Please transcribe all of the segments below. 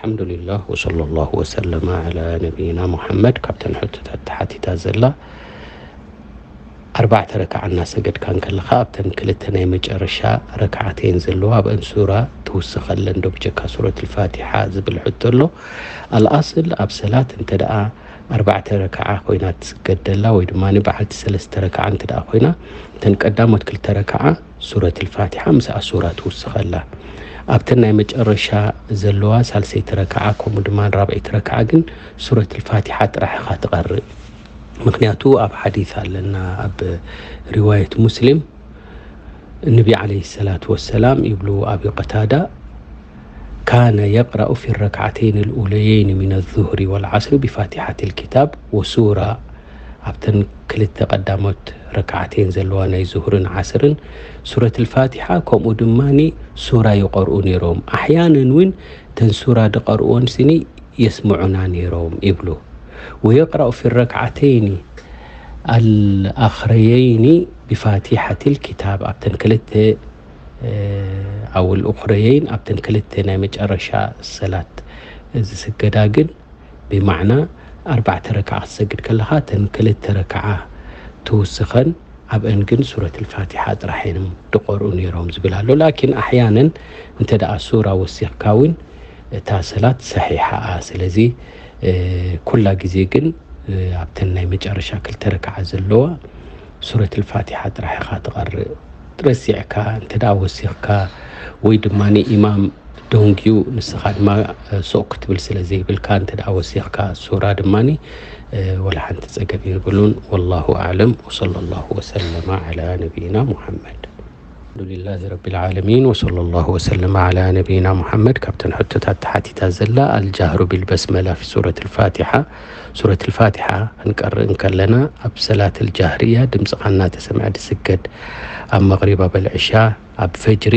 ኣልሓምዱሊላህ ወሰለላሁ ወሰለመ ዓላ ነቢይና ሙሓመድ። ካብተን ሕቶታት ተሓቲታ ዘላ፣ ኣርባዕተ ረክዓ እናሰገድካ እንከለኻ ኣብተን ክልተ ናይ መጨረሻ ረክዓተይን ዘለዋ ኣብአን ሱራ ትውስኸለን ዶ ብጀካ ሱረት ልፋቲሓ ዝብል ሕቶ ኣሎ። ኣልኣስል ኣብ ሰላት እንተ ደኣ ኣርባዕተ ረክዓ ኮይና ትስገድ ደላ ወይ ድማ በዓልቲ ሰለስተ ረክዓ እንተ ደኣ ኮይና እተን ቀዳሞት ክልተ ረክዓ ሱረት ልፋቲሓ ምስኣ ሱራ ትውስኸላ። ኣብተን ናይ መጨረሻ ዘለዋ ሳልሰይቲ ረክዓ ከምኡ ድማ ራብዐይቲ ረክዓ ግን ሱረት ልፋቲሓ ጥራሕ ኢኻ ትቐርእ። ምክንያቱ ኣብ ሓዲስ ኣለና፣ ኣብ ሪዋየት ሙስሊም ነቢ ዓለይሂ ሰላቱ ወሰላም ይብሉ፣ ኣቢ ቀታዳ ካነ የቅራኡ ፊ ረክዓተይን ልኡለየይን ሚን ዙህሪ ወልዓስሪ ብፋቲሓት ልኪታብ ወሱራ። ኣብተን ክልተ ቀዳሞት ረክዓተይን ዘለዋ ናይ ዙህርን ዓስርን ሱረት ልፋቲሓ ከምኡ ድማ ሱራ ይቐርኡ ነይሮም። ኣሕያነን እውን እተን ሱራ ዝቐርኡወን ስኒ የስምዑና ነይሮም ይብሉ። ወየቅራኡ ፊ ረክዓተይኒ ኣልኣኽረየይኒ ብፋቲሓት ልኪታብ። ኣብተን ክልተ ኣው ልኡኽረየይን ኣብተን ክልተ ናይ መጨረሻ ሰላት ዝስገዳ ግን ብማዕና ኣርባዕተ ረክዓ ክትሰግድ ከለኻ እተን ክልተ ረክዓ ትውስኸን ኣብአን ግን ሱረት ልፋቲሓ ጥራሕ እዮም ድቐርኡ ነይሮም ዝብል ኣሎ። ላኪን ኣሕያነን እንተ ደኣ ሱራ ወሲኽካ እውን እታ ሰላት ሰሒሓ እያ። ስለዚ ኩላ ግዜ ግን ኣብተን ናይ መጨረሻ ክልተ ረክዓ ዘለዋ ሱረት ልፋቲሓ ጥራሕ ኢኻ ትቐርእ። ረሲዕካ እንተ ደኣ ወሲኽካ ወይ ድማ ኢማም ደንጉዩ ንስኻ ድማ ሱቕ ክትብል ስለ ዘይብልካ እንተ ደኣ ወሲኽካ ሱራ ድማ ወላ ሓንቲ ጸገም የብሉን። ወላሁ ኣዕለም ወሰለላሁ ወሰለመ ዓላ ነቢይና ሙሓመድ። ኣልሓምዱሊላሂ ረቢል ዓለሚን ወሰለላሁ ወሰለመ ዓላ ነቢይና ሙሓመድ። ካብተን ሕቶታት ተሓቲታ ዘላ ኣልጃህሩ ቢልበስመላ ፊ ሱረት ልፋቲሓ። ሱረት ልፋቲሓ ክንቀርእ እንከለና ኣብ ሰላት ልጃህርያ ድምፅኻ እናተሰምዐ ድስገድ፣ ኣብ መቕሪብ፣ ኣብ ልዕሻ፣ ኣብ ፈጅሪ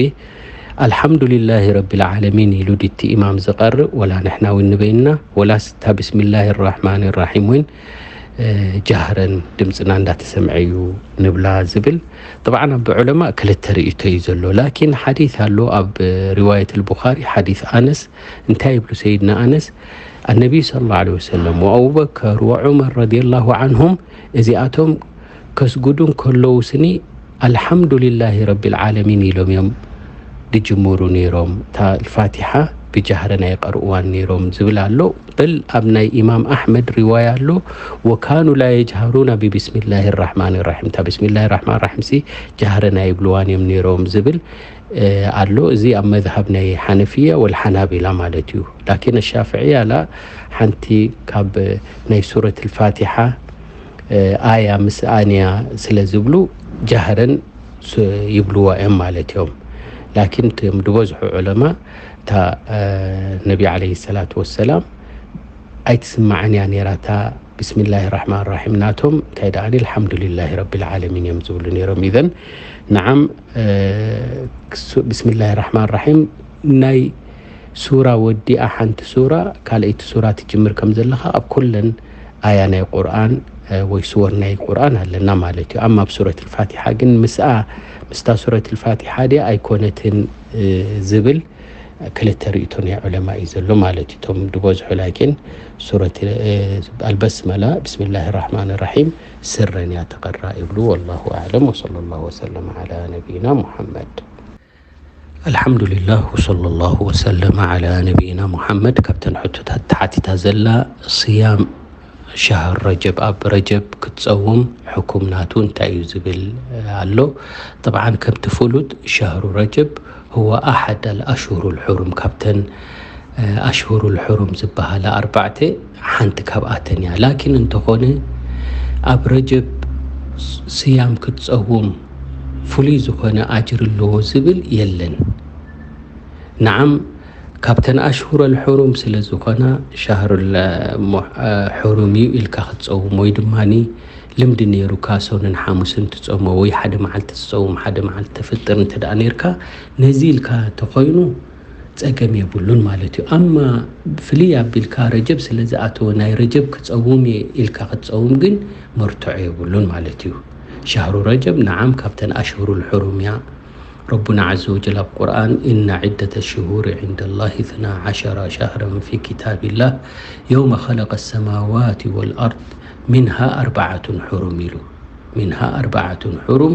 ኣልሓምዱሊላሂ ረቢል ዓለሚን ኢሉ ድቲ ኢማም ዝቐርእ ወላ ንሕና እውን ንበይንና ወላስ እታ ብስሚላሂ ራሕማን ራሒም እውን ጃህረን ድምፅና እንዳተሰምዐ እዩ ንብላ ዝብል። ጥብዓን ኣብ ዑለማ ክልተ ርእይቶ እዩ ዘሎ። ላኪን ሓዲት ኣሎ ኣብ ሪዋየት ልቡኻሪ ሓዲት ኣነስ እንታይ ይብሉ ሰይድና ኣነስ ኣነቢይ صلى الله عليه وسلم ወኣቡበከር ወዑመር ረዲየላሁ ዓንሁም እዚኣቶም ከስጉዱ እንከለዉ ስኒ ኣልሓምዱሊላሂ ረቢል ዓለሚን ኢሎም እዮም ድጅምሩ ነይሮም። እታ ፋቲሓ ብጃህረን ኣይቀርእዋን ነይሮም ዝብል ኣሎ። በል ኣብ ናይ ኢማም ኣሕመድ ሪዋያ ኣሎ ወካኑ ላ የጅሃሩና ብብስሚላሂ ራሕማን ራሒም፣ እታ ብስሚላሂ ራሕማን ራሒም ሲ ጃህረን ኣይብልዋን እዮም ነይሮም ዝብል ኣሎ። እዚ ኣብ መዝሃብ ናይ ሓነፍያ ወልሓናቢላ ማለት እዩ። ላኪን ኣሻፍዕያ ላ ሓንቲ ካብ ናይ ሱረት ልፋቲሓ ኣያ ምስኣንያ ስለ ዝብሉ ጃህረን ይብልዋ እዮም ማለት እዮም። ላኪን እቶም ዝበዝሑ ዑለማ እታ ነቢ ዓለይሂ ሰላቱ ወሰላም ኣይትስማዕን እያ ነይራ እታ ብስሚላሂ ራሕማን ራሒም ናቶም እንታይ ደኣ ኣልሓምዱሊላሂ ረቢል ዓለሚን እዮም ዝብሉ ነይሮም። ኢዘን ንዓም ብስሚላሂ ራሕማን ራሒም ናይ ሱራ ወዲኣ ሓንቲ ሱራ ካልኣይቲ ሱራ ትጅምር ከም ዘለኻ ኣብ ኩለን ኣያ ናይ ቁርኣን ወይ ስወር ናይ ቁርኣን ኣለና ማለት እዩ። ኣማ ኣብ ሱረት ልፋቲሓ ግን ምስኣ ምስታ ሱረት ልፋቲሓ ድያ ኣይኮነትን ዝብል ክልተ ርእይቶ ናይ ዑለማ እዩ ዘሎ ማለት እዩ። እቶም ዝበዝሑ ላኪን ሱረት ኣልበስመላ ብስሚላሂ ራሕማን ራሒም ስረን እያ ተቐራ ይብሉ። ወላሁ ኣዕለም ወሰለላሁ ወሰለም ዓላ ነቢይና ሙሓመድ። ኣልሓምዱሊላህ ወሰለላሁ ወሰለመ ዓላ ነቢይና ሙሓመድ። ካብተን ሕቶታት ተሓቲታ ዘላ ስያም ሻህር ረጀብ፣ ኣብ ረጀብ ክትፀውም ሕኩም ናቱ እንታይ እዩ ዝብል ኣሎ። ጠብዓን ከምቲ ፍሉጥ ሻህሩ ረጀብ ህወ ኣሓድ ኣልኣሽሁሩ ልሑሩም ካብተን ኣሽሁሩ ልሑሩም ዝበሃላ ኣርባዕተ ሓንቲ ካብኣተን እያ። ላኪን እንተኾነ ኣብ ረጀብ ስያም ክትፀውም ፍሉይ ዝኾነ ኣጅሪ ኣለዎ ዝብል የለን። ንዓም ካብተን ኣሽሁር ኣልሑሩም ስለ ዝኾና ሻህር ሕሩም እዩ ኢልካ ክትፀውም ወይ ድማ ልምዲ ነይሩካ ሶንን ሓሙስን ትፀሞ ወይ ሓደ መዓልቲ ትፀውም ሓደ መዓልቲ ተፍጥር እንተ ደኣ ነይርካ ነዚ ኢልካ ተኾይኑ ፀገም የብሉን ማለት እዩ። ኣማ ፍልይ ኣቢልካ ረጀብ ስለ ዝኣተወ ናይ ረጀብ ክፀውም እየ ኢልካ ክትፀውም ግን መርትዖ የብሉን ማለት እዩ። ሻህሩ ረጀብ ንዓም ካብተን ኣሽሁሩ ልሑሩም እያ። ረቡና ዐዘ ወጀል ኣብ ቁርኣን፣ إن عدة الشهور عند الله اثنا عشر شهرا في كتاب الله يوم خلق السماوات والأرض منها أربعة حرم ኢሉ። منها أربعة حرم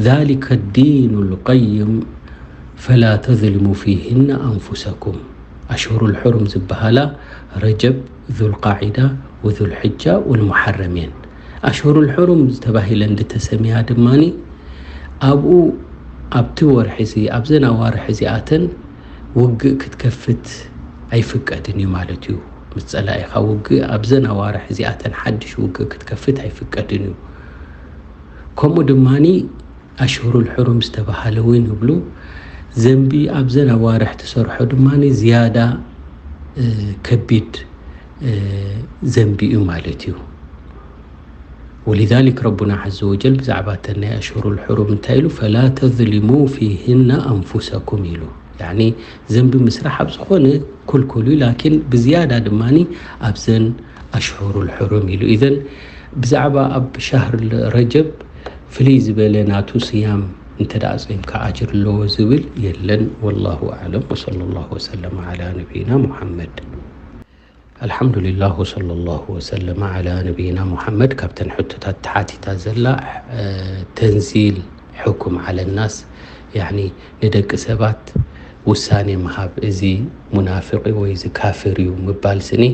ذلك الدين القيم فلا تظلموا فيهن أنفسكم። ኣሽሁሩል ሑሩም ዝበሃላ ረጀብ፣ ዙልቃዒዳ፣ ወዙልሕጃ ወልሙሓረም እየን። ኣሽሁሩል ሑሩም ዝተባሂለን ዝተሰምያ ድማኒ ኣብኡ፣ ኣብቲ ወርሒ እዚ፣ ኣብዘን ኣዋርሕ እዚኣተን ውግእ ክትከፍት ኣይፍቀድን እዩ ማለት እዩ። ምስ ጸላኢኻ ውግእ ኣብዘን ኣዋርሕ እዚኣተን ሓድሽ ውግእ ክትከፍት ኣይፍቀድን እዩ። ከምኡ ድማኒ ኣሽሁሩል ሑሩም ዝተባሃለ እውን ይብሉ። ዘንቢ ኣብዘን ኣዋርሕ ትሰርሖ ድማኒ ዝያዳ እ፣ ከቢድ እ፣ ዘንቢ እዩ ማለት እዩ። ولذلك ረቡና ዐዘ ወጀል ብዛዕባ እተን ናይ ኣሽሁሩል ሑሩም እንታይ ኢሉ? فلا تظلموا فيهن أنفسكم ኢሉ። ያኒ ዘንቢ ምስራሕ ኣብ ዝኾነ ኩልኩል እዩ፣ ላኪን ብዝያዳ ድማኒ ኣብዘን ኣሽሁሩል ሑሩም ኢሉ። ኢዘን ብዛዕባ ኣብ ሻህር ረጀብ ፍልይ ዝበለ ናቱ ስያም እንተ ደኣ ጾምካ ኣጅር ኣለዎ ዝብል የለን። ወላሁ ኣዕለም። ወሰለ ላሁ ወሰለመ ዓላ ነቢይና ሙሓመድ። ኣልሓምዱሊላህ ወሰለ ላሁ ወሰለመ ዓላ ነቢይና ሙሓመድ። ካብተን ሕቶታት ተሓቲታ ዘላ፣ እ፣ ተንዚል ሕኩም ዓለ ናስ፣ ያዕኒ ንደቂ ሰባት ውሳኔ ምሃብ፣ እዚ ሙናፍቕ ወይ እዚ ካፍር እዩ ምባል ስኒ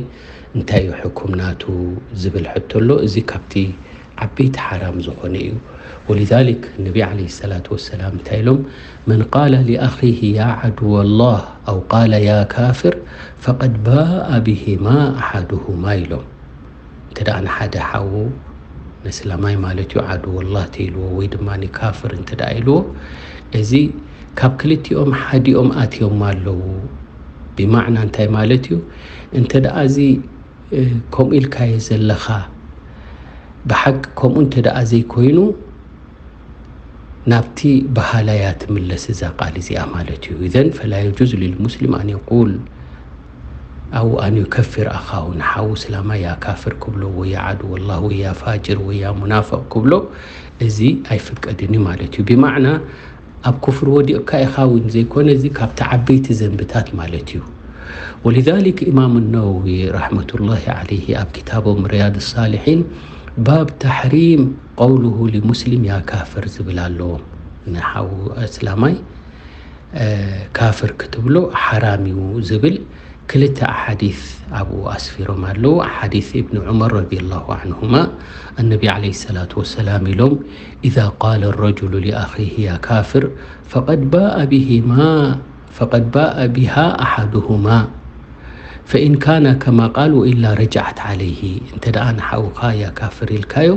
እንታይ እዩ ሕኩም ናቱ ዝብል ሕቶ ኣሎ። እዚ ካብቲ ዓበይቲ ሓራም ዝኾነ እዩ። ወሊዛሊክ ነቢ ዓለይሂ ሰላቱ ወሰላም እንታይ ኢሎም? መን ቃለ ሊኣኺሂ ያ ዓድወ ላህ ኣው ቃለ ያ ካፍር ፈቀድ ባኣ ቢሂማ ኣሓዱሁማ ኢሎም። እንተ ደኣ ንሓደ ሓዉ ነስላማይ ማለት እዩ ዓድወ ላህ ተይልዎ ወይ ድማ ንካፍር እንተ ደኣ ኢልዎ፣ እዚ ካብ ክልቲኦም ሓዲኦም ኣትዮም ኣለዉ። ብማዕና እንታይ ማለት እዩ? እንተ ደኣ እዚ እ፣ ከምኡ ኢልካዮ ዘለኻ ብሓቂ ከምኡ እንተ ደኣ ዘይኮይኑ፣ ናብቲ በሃላያ ትምለስ እዛ ቃል እዚኣ ማለት እዩ። إذن فلا يجوز للمسلم أن يقول أو أن يكفر أخاه፣ ንሓዉ እስላማይ ያ ካፍር ክብሎ ወይ ያ ዓድወ ላህ ወይ ያ ፋጅር ወይ ያ ሙናፍቕ ክብሎ፣ እዚ ኣይፍቀድን እዩ ማለት እዩ። ብማዕና ኣብ ኩፍሪ ወዲቕካ ኢኻ እውን ዘይኮነ፣ እዚ ካብቲ ዓበይቲ ዘንብታት ማለት እዩ። ወሊዛሊክ ኢማም ነወዊ ረሕመቱላሂ ዓለይሂ ኣብ ክታቦም ሪያድ ሳሊሒን ባብ ተሕሪም ቀውሉሁ ሊሙስሊም ያ ካፍር ዝብል ኣለዎም። ንሓው እስላማይ፣ እ፣ ካፍር ክትብሎ ሓራም እዩ ዝብል ክልተ ኣሓዲስ ኣብኡ ኣስፊሮም ኣለዉ። ሓዲስ ኢብን ዑመር ረዲየላሁ ዐንሁማ፣ ኣነቢ ዓለይሂ ሰላቱ ወሰላም ኢሎም፣ "ኢዛ ቃለ ረጁሉ ሊኣኺሂ ያ ካፍር፣ ፈቀድ ባአ ቢሂማ፣ ፈቀድ ባአ ቢሃ ኣሓዱሁማ፣ ፈኢን ካና ከማ ቃል ወኢላ ረጀዐት ዓለይሂ።" እንተ ደኣ ንሓውኻ ያ ካፍር ኢልካዮ፣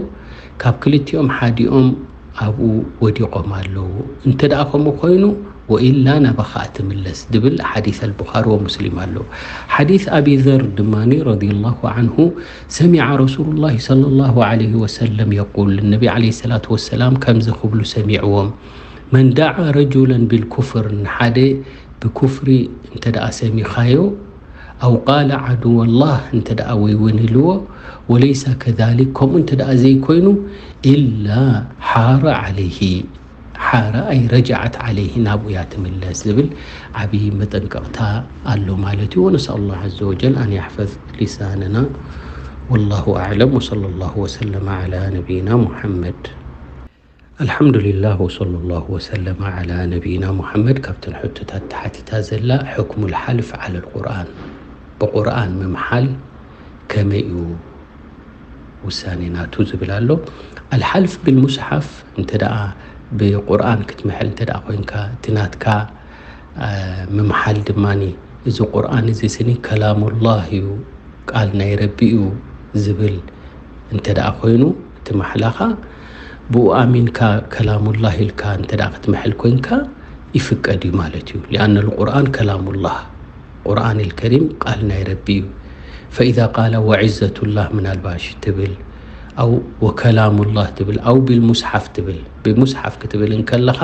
ካብ ክልቲኦም ሓዲኦም ኣብኡ ወዲቖም ኣለዉ። እንተ ደኣ ከምኡ ኮይኑ፣ ወኢላ ናባኻ ትምለስ ዝብል ሓዲስ ኣልቡኻሪ ወሙስሊም ኣሎ። ሓዲስ ኣቢ ዘር ድማኒ ረዲየላሁ ዐንሁ፣ ሰሚዐ ረሱሉላሂ ሰለላሁ ዐለይሂ ወሰለም የቁል፣ ነቢ ዐለይሂ ሰላቱ ወሰላም ከምዚ ክብሉ ሰሚዕዎም፣ መን ደዓ ረጁለን ቢልኩፍር፣ ንሓደ ብኩፍሪ እንተ ደኣ ሰሚኻዮ፣ ኣው ቃለ ዓድወላህ እንተ ደኣ ወይ እውን ኢልዎ፣ ወለይሰ ከዛሊክ፣ ከምኡ እንተ ደኣ ዘይኮይኑ፣ ኢላ ሓረ ዓለይሂ፣ ሓረ ኣይ ረጀዐት ዓለይሂ፣ ናብኡ እያ ትምለስ ዝብል ዓብዪ መጠንቀቕታ ኣሎ ማለት እዩ። ወነስኣል ላህ ዐዘ ወጀል ኣን የሕፈዝ ሊሳነና። ወላሁ ኣዕለም፣ ወሰለ ላሁ ወሰለመ ዓላ ነቢይና ሙሐመድ። ኣልሓምዱሊላህ ወሰለ ላሁ ወሰለመ ዓላ ነቢይና ሙሐመድ። ካብተን ሕቶታት ተሓቲታ ዘላ፣ ሕክሙል ሓልፍ ዓለል ቁርኣን፣ ብቁርኣን ምምሓል ከመይ እዩ ውሳኔ ናቱ ዝብል ኣሎ። ኣልሓልፍ ብልሙስሓፍ እንተ ደኣ ብቁርኣን ክትምሕል እንተ ደኣ ኮይንካ፣ እቲ ናትካ፣ አ፣ ምምሓል ድማኒ፣ እዚ ቁርኣን እዚ ስኒ ከላሙላህ እዩ፣ ቃል ናይ ረቢ እዩ ዝብል እንተ ደኣ ኮይኑ፣ እቲ ማሕላኻ ብኡ ኣሚንካ ከላሙላህ ኢልካ እንተ ደኣ ክትምሕል ኮይንካ ይፍቀድ እዩ ማለት እዩ። ሊኣነ ልቁርኣን ከላሙላህ፣ ቁርኣን ልከሪም ቃል ናይ ረቢ እዩ። ፈኢዛ ቃለ ወዕዘቱላህ ምናልባሽ ትብል፣ ኣው ወከላሙላህ ትብል፣ ኣው ቢልሙስሓፍ ትብል። ብሙስሓፍ ክትብል እንከለኻ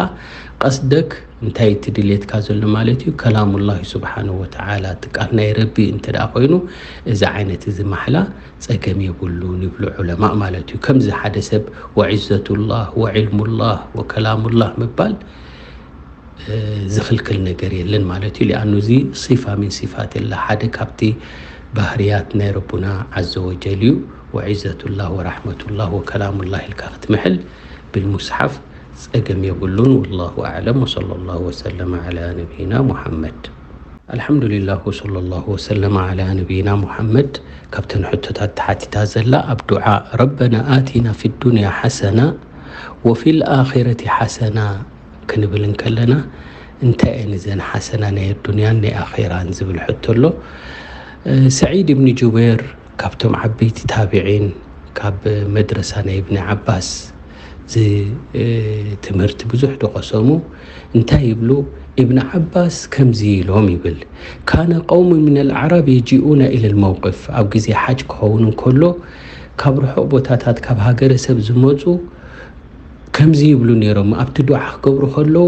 ቀስደክ እንታይ እቲ ድሌትካ ዘሎ ማለት እዩ? ከላሙላህ ስብሓነሁ ወተዓላ፣ እቲ ቃል ናይ ረቢ እንተ ደኣ ኮይኑ፣ እዚ ዓይነት እዚ ማሕላ ጸገም የብሉን ይብሉ ዑለማእ ማለት እዩ። ከምዚ ሓደ ሰብ ወዕዘቱላህ ወዕልሙላህ ወከላሙላህ ምባል ዝኽልክል ነገር የለን ማለት እዩ። ሊኣኑ እዚ ሲፋ ሚን ሲፋት ላ ሓደ ካብቲ ባህርያት ናይ ረቡና ዓዘ ወጀል እዩ። ወዒዘቱላህ ወራሕመቱላህ ወከላሙላህ ኢልካ ክትምሕል ብልሙስሓፍ ጸገም የብሉን። ወላሁ ኣዕለም ወሰለላሁ ወሰለመ ዓላ ነቢይና ሙሓመድ። ኣልሓምዱሊላህ ወሰለላሁ ወሰለመ ዓላ ነቢይና ሙሓመድ። ካብተን ሕቶታት ተሓቲታ ዘላ ኣብ ዱዓ ረበና ኣቲና ፊ ዱንያ ሓሰና ወፊል ኣኺረቲ ሓሰና ክንብል እንከለና እንታይ እየን እዘን ሓሰና ናይ ኣዱንያን ናይ ኣኼራን ዝብል ሕቶ ኣሎ። ሰዒድ እብኒ ጁበይር ካብቶም ዓበይቲ ታቢዒን ካብ መድረሳ ናይ እብኒ ዓባስ ትምህርቲ ብዙሕ ዝቐሰሙ እንታይ ይብሉ? እብኒ ዓባስ ከምዚ ኢሎም ይብል፣ ካነ ቀውሙ ሚን ኣልኣዕራብ የጂኡና ኢለ ልመውቅፍ፣ ኣብ ግዜ ሓጅ ክኸውን እንከሎ ካብ ርሑቕ ቦታታት ካብ ሃገረ ሰብ ዝመፁ ከምዚ ይብሉ ነይሮም ኣብቲ ዱዓ ክገብሩ ከለዉ፣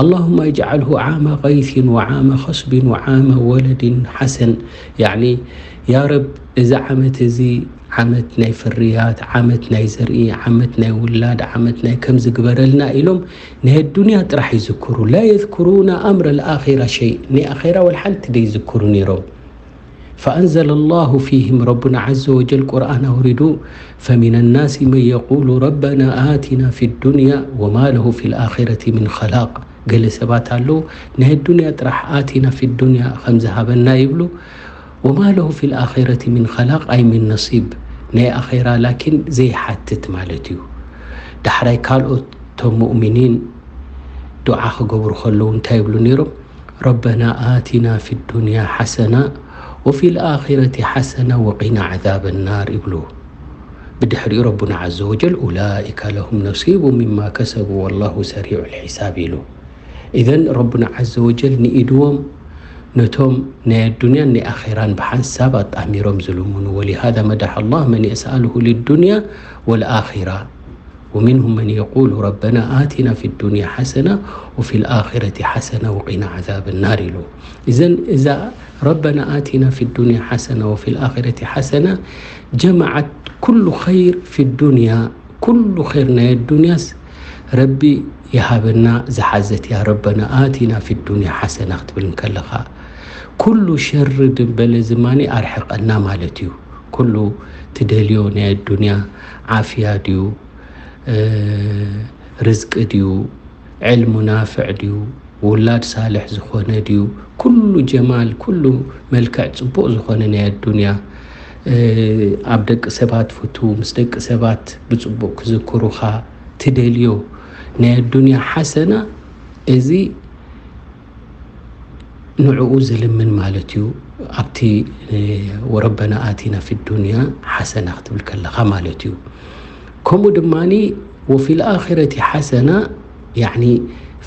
ኣላሁማ እጅዓልሁ ዓመ ቀይሲን ወዓመ ኸስቢን ወዓመ ወለድን ሓሰን። ያዕኒ፣ ያ ረብ፣ እዚ ዓመት እዚ ዓመት ናይ ፍርያት፣ ዓመት ናይ ዘርኢ፣ ዓመት ናይ ውላድ፣ ዓመት ናይ ከምዚ ግበረልና ኢሎም ናይ ኣዱንያ ጥራሕ ይዝክሩ። ላ የዝኩሩና ኣምረ ልኣኺራ ሸይ፣ ናይ ኣኼራ ወላ ሓንቲ ደይዝክሩ ነይሮም። ፈኣንዘለ ላሁ ፊህም፣ ረቡና ዓዘ ወጀል ቁርኣን ኣውሪዱ፣ ፈሚነ ናሲ መን የቁሉ ረበና ኣቲና ፊ ዱንያ ወማ ለሁ ፊ ልኣኺረቲ ምን ኸላቅ። ገለ ሰባት ኣለዉ ናይ ኣዱንያ ጥራሕ ኣቲና ፊ ዱንያ ከም ዝሃበና ይብሉ፣ ወማ ለሁ ፊ ልኣኺረቲ ምን ኸላቅ ኣይ ምን ነሲብ፣ ናይ ኣኼራ ላኪን ዘይሓትት ማለት እዩ። ዳሕራይ ካልኦት ቶም ሙእሚኒን ዱዓ ክገብሩ ከለዉ እንታይ ይብሉ ነይሮም? ረበና ኣቲና ፊ ዱንያ ሓሰና ወፊ ልኣኺረቲ ሓሰና ወቂና ዓዛበ ናር ይብሉ። ብድሕሪኡ ረቡና ዓዘ ወጀል ኡላኢከ ለሁም ነሲቡ ሚማ ከሰቡ ወላሁ ሰሪዑ ልሒሳብ ኢሉ። ኢዘን ረቡና ዓዘ ወጀል ንኢድዎም ነቶም ናይ ኣዱንያን ናይ ኣኼራን ብሓንሳብ ኣጣሚሮም ዝልምኑ። ወሊሃዛ መዳሕ ኣላህ መን የስኣልሁ ልዱንያ ወልኣኺራ። ومنهم من يقول ربنا آتنا في الدنيا حسنة وفي الآخرة حسنة وقنا عذاب النار ኢሉ። إذن إذا ربنا آتنا في الدنيا حسنة وفي الآخرة حسنة جمعت كل خير في الدنيا، ኩሉ ኸይር ናይ ኣዱንያስ ረቢ ይሃበና ዝሓዘት እያ። ረበና ኣቲና ፊ ዱንያ ሓሰና ክትብል እንከለኻ፣ ኩሉ ሸር ድበለ ዝማኒ ኣርሕቐና ማለት እዩ። ኩሉ ትደልዮ ናይ ኣዱንያ ዓፍያ ድዩ፣ ርዝቂ ድዩ፣ ዕልሙ ናፍዕ ድዩ፣ ውላድ ሳልሕ ዝኾነ ድዩ፣ ኩሉ ጀማል፣ ኩሉ መልክዕ ጽቡቕ ዝኾነ ናይ ኣዱንያ፣ ኣብ ደቂ ሰባት ፍቱ፣ ምስ ደቂ ሰባት ብጽቡቕ ክዝክሩኻ ትደልዮ ናይ ኣዱንያ ሓሰና፣ እዚ ንዕኡ ዝልምን ማለት እዩ። ኣብቲ ወረበና ኣቲና ፊ ዱንያ ሓሰና ክትብል ከለኻ ማለት እዩ። ከምኡ ድማኒ ወፊ ልኣኺረቲ ሓሰና፣ ያዕኒ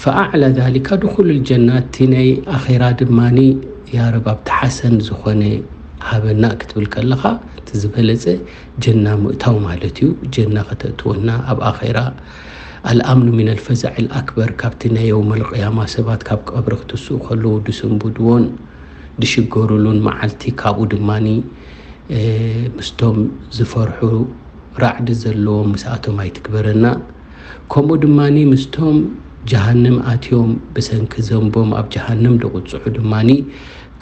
ፈኣዕላ ዛሊካ ድኹል ልጀና፣ እቲ ናይ ኣኼራ ድማኒ ያ ረብ ኣብቲ ሓሰን ዝኾነ ሃበና ክትብል ከለኻ እቲ ዝበለጸ ጀና ምእታው ማለት እዩ። ጀና ከተእትወና ኣብ ኣኼራ። ኣልኣምኑ ሚነል ፈዛዒል ኣክበር፣ ካብቲ ናይ የውመል ቅያማ ሰባት ካብ ቀብሪ ክትስኡ ከለዉ ድስንብድዎን ድሽገሩሉን መዓልቲ፣ ካብኡ ድማኒ ምስቶም ዝፈርሑ ራዕዲ ዘለዎም ምስኣቶም ኣይትግበረና። ከምኡ ድማኒ ምስቶም ጀሃንም ኣትዮም ብሰንኪ ዘንቦም ኣብ ጀሃንም ድቕፅዑ ድማኒ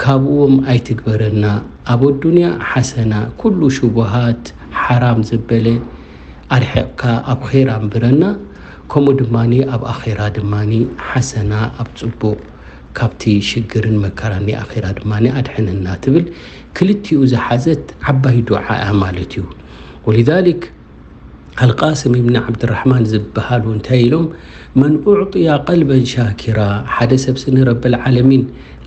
ካብኡዎም ኣይትግበረና። ኣብ ኣዱንያ ሓሰና፣ ኩሉ ሽቡሃት ሓራም ዘበለ ኣርሒቕካ ኣብ ኼር ኣንብረና። ከምኡ ድማኒ ኣብ ኣኼራ ድማኒ ሓሰና፣ ኣብ ጽቡቕ፣ ካብቲ ሽግርን መከራን ናይ ኣኼራ ድማኒ ኣድሕነና ትብል ክልቲኡ ዝሓዘት ዓባይ ዱዓ እያ ማለት እዩ። ወሊዛሊክ ኣልቃስም ኢብኒ ዓብድራሕማን ዝበሃሉ እንታይ ኢሎም? መን ኡዕጥያ ቀልበን ሻኪራ፣ ሓደ ሰብሲ ንረብል ዓለሚን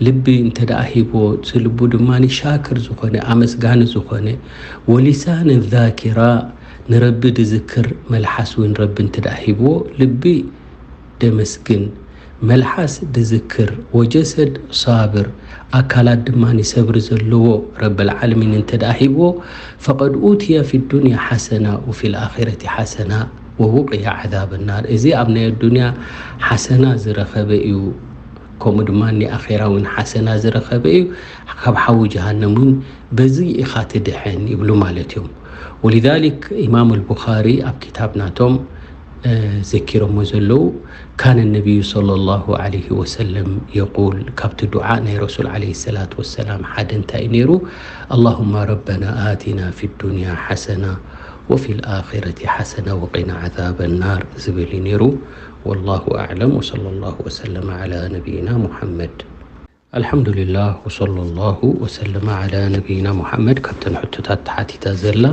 ልቢ እንተ ደኣ ሂብዎ፣ እቲ ልቡ ድማ ሻክር ዝኾነ፣ ኣመስጋኒ ዝኾነ፣ ወሊሳነን ዛኪራ፣ ንረቢ ድዝክር መልሓስ እውን ረቢ እንተ ደኣ ሂብዎ፣ ልቢ ደመስግን፣ መልሓስ ድዝክር፣ ወጀሰድ ሳብር፣ ኣካላት ድማ ሰብሪ ዘለዎ ረብል ዓለሚን እንተ ደኣ ሂብዎ፣ ፈቀድ ኡትየ ፊ ዱንያ ሓሰና ወፊ ልኣኺረቲ ሓሰና ወውቅየ ዓዛብ ናር። እዚ ኣብ ናይ ኣዱንያ ሓሰና ዝረኸበ እዩ፣ ከምኡ ድማ ናይ ኣኼራ እውን ሓሰና ዝረኸበ እዩ፣ ካብ ሓዊ ጀሃነም እውን በዚ ኢኻ ትድሕን ይብሉ ማለት እዮም። ወሊዛሊክ ኢማም ኣልቡኻሪ ኣብ ኪታብ ናቶም ዘኪሮሞ ዘለዉ ካነ ነቢዩ ሰለላሁ ዐለይሂ ወሰለም የቁል፣ ካብቲ ዱዓ ናይ ረሱል ዐለይሂ ሰላቱ ወሰላም ሓደ እንታይ እዩ ነይሩ? اللهم ربنا آتنا في الدنيا حسنة وفي الآخرة حسنة وقنا عذاب النار ዝብል እዩ ነይሩ። والله أعلم وصلى الله وسلم على نبينا محمد. الحمد لله وصلى الله وسلم على نبينا محمد። ካብተን ሕቶታት ተሓቲታ ዘላ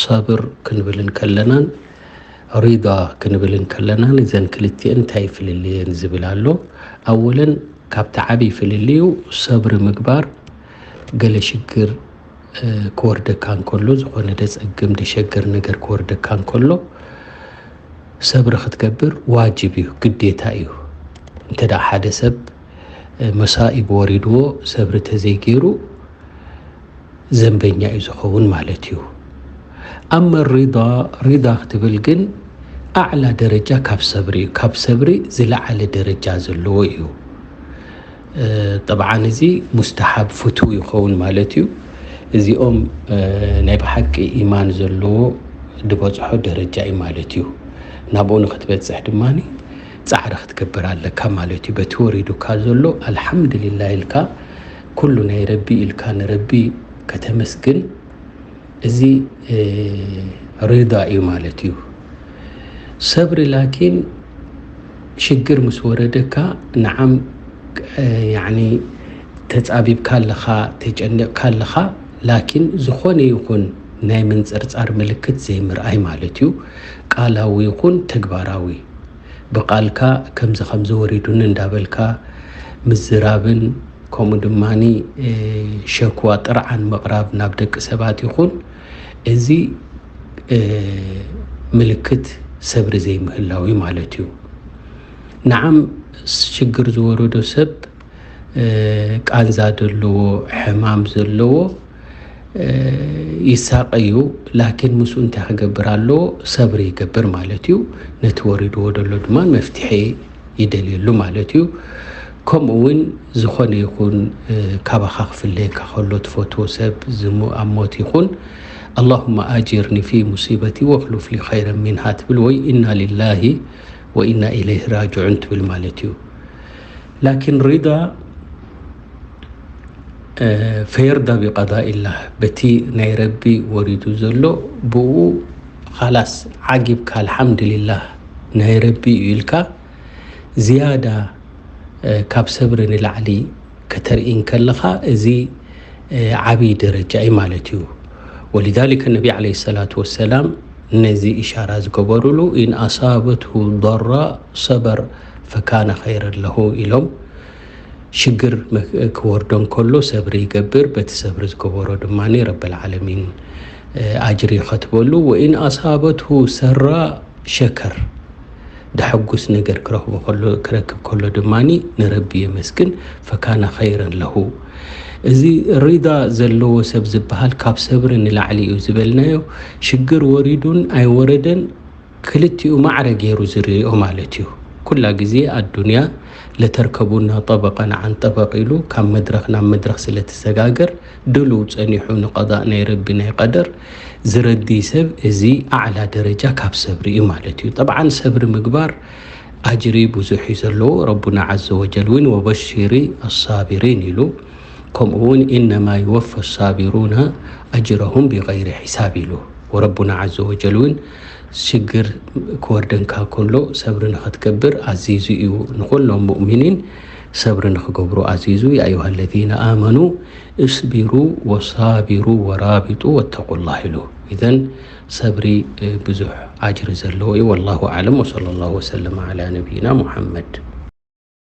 ሰብር ክንብል እንከለናን ሪዳ ክንብል እንከለናን እዘን ክልቲኤን እንታይ ፍልልየን ዝብል ኣሎ። ኣወለን ካብቲ ዓብዪ ፍልልዩ ሰብሪ ምግባር ገለ ሽግር ክወርደካ እንከሎ፣ ዝኾነ ደጸግም ደሸግር ነገር ክወርደካ እንከሎ ሰብሪ ክትገብር ዋጅብ እዩ፣ ግዴታ እዩ። እንተ ደኣ ሓደ ሰብ መሳኢብ ወሪድዎ ሰብሪ ተዘይገይሩ ዘንበኛ እዩ ዝኸውን ማለት እዩ። ኣመ ሪዳ፣ ሪዳ ክትብል ግን ኣዕላ ደረጃ ካብ ሰብሪ እዩ። ካብ ሰብሪ ዝለዓለ ደረጃ ዘለዎ እዩ። ጠብዓን እዚ ሙስተሓብ ፍቱው ይኸውን ማለት እዩ። እዚኦም ናይ ብሓቂ ኢማን ዘለዎ ዝበፅሖ ደረጃ እዩ ማለት እዩ። ናብኡ ንክትበፅሕ ድማ ፃዕሪ ክትገብር ኣለካ ማለት እዩ። በቲ ወሪዱካ ዘሎ ኣልሓምድሊላ ኢልካ ኩሉ ናይ ረቢ ኢልካ ንረቢ ከተመስግን እዚ ሪዳ እዩ ማለት እዩ። ሰብሪ ላኪን ሽግር ምስ ወረደካ ንዓም ያኒ ተጻቢብካ ኣለኻ፣ ተጨኒቕካ ኣለኻ። ላኪን ዝኾነ ይኹን ናይ ምንጽርጻር ምልክት ዘይምርኣይ ማለት እዩ። ቃላዊ ይኹን ተግባራዊ ብቓልካ ከምዚ ከምዚ ወሪዱኒ እንዳበልካ ምዝራብን ከምኡ ድማ ሸክዋ ጥርዓን ምቕራብ ናብ ደቂ ሰባት ይኹን እዚ ምልክት ሰብሪ ዘይምህላው እዩ ማለት እዩ። ንዓም ሽግር ዝወረዶ ሰብ ቃንዛ ዘለዎ ሕማም ዘለዎ ይሳቐ እዩ። ላኪን ምስኡ እንታይ ክገብር ኣለዎ? ሰብሪ ይገብር ማለት እዩ። ነቲ ወሪድዎ ዘሎ ድማ መፍትሒ ይደልየሉ ማለት እዩ። ከምኡ እውን ዝኾነ ይኹን ካባኻ ክፍለየካ ከሎ ትፈትዎ ሰብ ዝሞ ኣብ ሞት ይኹን اللهم آجرني في مصيبتي واخلف لي خيرا منها ትብል ወይ إنا لله وإنا إليه راجعون ትብል ማለት እዩ። ላኪን ሪዳ ፈየርዳ ቢቀዳኢላህ በቲ ናይ ረቢ ወሪዱ ዘሎ ብኡ ኻላስ ዓጊብካ ኣልሓምድሊላህ ናይ ረቢ እዩ ኢልካ ዝያዳ ካብ ሰብሪ ንላዕሊ ከተርኢ እንከለኻ እዚ ዓብዪ ደረጃ እዩ ማለት እዩ። ወሊዛሊከ ነቢ ዓለይሂ ሰላቱ ወሰላም ነዚ ኢሻራ ዝገበሩሉ إن أصابته ضراء صبر فكان خيرا له ኢሎም ሽግር ክወርዶ እንከሎ ሰብሪ ይገብር፣ በቲ ሰብሪ ዝገበሮ ድማ ረበል ዓለሚን ኣጅሪ ይኸትበሉ። وإن أصابته سراء شكر ደሐጉስ ነገር ክረክቦ ከሎ ክረክብ ከሎ ድማ ንረቢ የመስግን ፈካነ ኸይረን ለሁ። እዚ ሪዳ ዘለዎ ሰብ ዝበሃል ካብ ሰብሪ ንላዕሊ እዩ ዝበልናዮ። ሽግር ወሪዱን ኣይወረደን ክልቲኡ ማዕረ ገይሩ ዝርእዮ ማለት እዩ። ኩላ ግዜ ኣዱንያ ለተርከቡና ጠበቀን ዓን ጠበቅ ኢሉ ካብ መድረኽ ናብ መድረኽ ስለ ትሰጋገር ድልው ጸኒሑ ንቀዳእ ናይ ረቢ ናይ ቀደር ዝረዲ ሰብ እዚ ኣዕላ ደረጃ ካብ ሰብሪ እዩ ማለት እዩ። ጠብዓን ሰብሪ ምግባር ኣጅሪ ብዙሕ እዩ ዘለዎ። ረቡና ዓዘ ወጀል እውን ወበሽሪ ኣሳቢሪን ኢሉ ከምኡ እውን ኢነማ ይወፈ ሳቢሩና ኣጅረሁም ቢገይሪ ሒሳብ ኢሉ ወረቡና ዓዘ ወጀል እውን ሽግር ክወርደንካ ከሎ ሰብሪ ንኽትገብር ኣዚዙ እዩ ንኹሎም ሙእሚኒን ሰብሪ ንኽገብሩ ኣዚዙ يا أيها الذين آمنوا اصبروا وصابروا ورابطوا واتقوا الله ኢሉ ኢዘን ሰብሪ ብዙሕ ኣጅሪ ዘለዎ እዩ والله أعلم وصلى الله وسلم على نبينا محمد